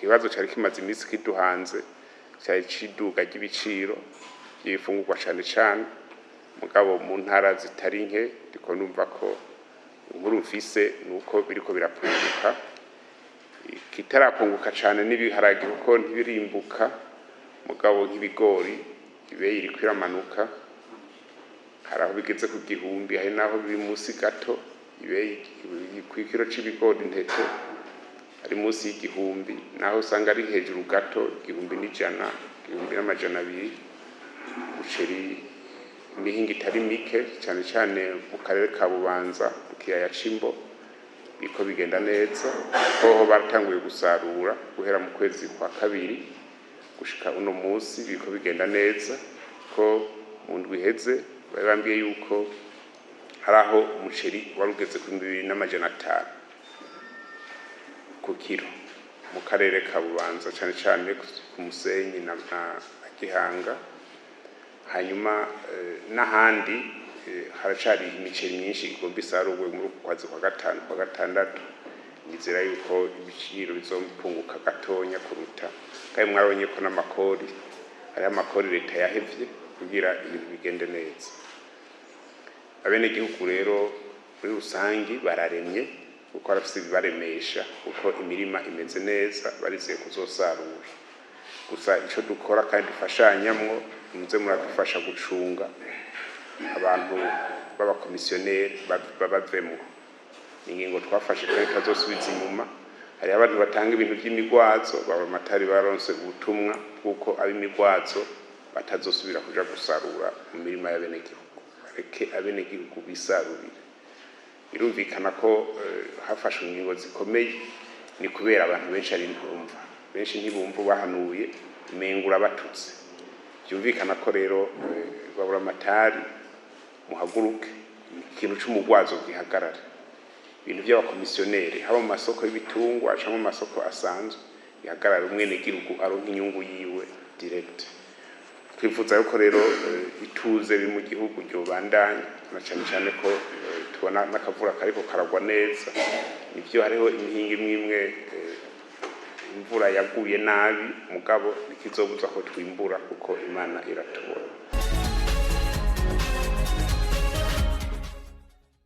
Ikibazo cari kimaze iminsi kiduhanze cari ciduga ry'ibiciro vy'ibifungurwa cane cane, mugabo mu ntara zitari nke ndiko numva ko inkuru mfise nuko biriko birapunguka. Ikitarapunguka cane n'ibiharage kuko ntibirimbuka, mugabo nk'ibigori ibeyi iriko iramanuka, hari aho bigeze ku 1000, hari n'aho biri musi gato. Ibeyi kw'ikiro c'ibigori intete ari munsi y'1000, naho usanga ari hejuru gato, 1100, 1200. Umuceri imihinga itari mike, cane cane mu karere ka Bubanza, mu kiyaya c'Imbo, biriko bigenda neza. Hoho baratanguye gusarura guhera mu kwezi kwa kabiri gushika uno musi, biriko bigenda neza ko mu ndwi iheze bari bambwiye yuko hari aho umuceri wari ugeze ku 2500 ku kiro mu karere ka Bubanza, cane cane ku Musenyi na Gihanga. Hanyuma n'ahandi haracari imiceri myinshi igomba isarurwe muri uku kwezi kwa gatanu, kwa gatandatu. Nizera yuko ibiciro bizopunguka gatonya kuruta. Kandi mwarabonye ko n'amakori, hariho amakori leta yahevye kugira ibintu bigende neza. Abenegihugu rero muri rusangi bararemye kuko barafise ibibaremesha, kuko imirima imeze neza, barizeye kuzosarura. Gusa ico dukora kandi dufashanyamwo, muze muradufasha gucunga abantu b'abakomisiyoneri babavemwo. Ni ingingo twafashe kandi tutazosubiza inyuma. Hariho abantu batanga ibintu vy'imigwazo, baburamatari baronse ubutumwa bw'uko ab'imigwazo batazosubira kuja gusarura mu mirima y'abenegihugu, bareke abenegihugu bisarurire. Birumvikana ko hafashwe ingingo zikomeye, ni kubera abantu benshi ari intumva, benshi ntibumva bahanuye, umenga urabatutse. Vyumvikana ko rero baburamatari muhaguruke, ikintu c'umugwazo gihagarare, ibintu vy'abakomisiyoneri haba mu masoko y'ibitungwa canke mu masoko asanzwe bihagarare, umwenegihugu aronka inyungu yiwe direct. Twifuza yuko rero ituze riri mu gihugu ryobandanya, na cane cane ko tubona n'akavura kariko karagwa neza. Nivyo, hariho imihinga imwe imwe imvura yaguye nabi, mugabo ntikizobuza ko twimbura kuko Imana iratubona.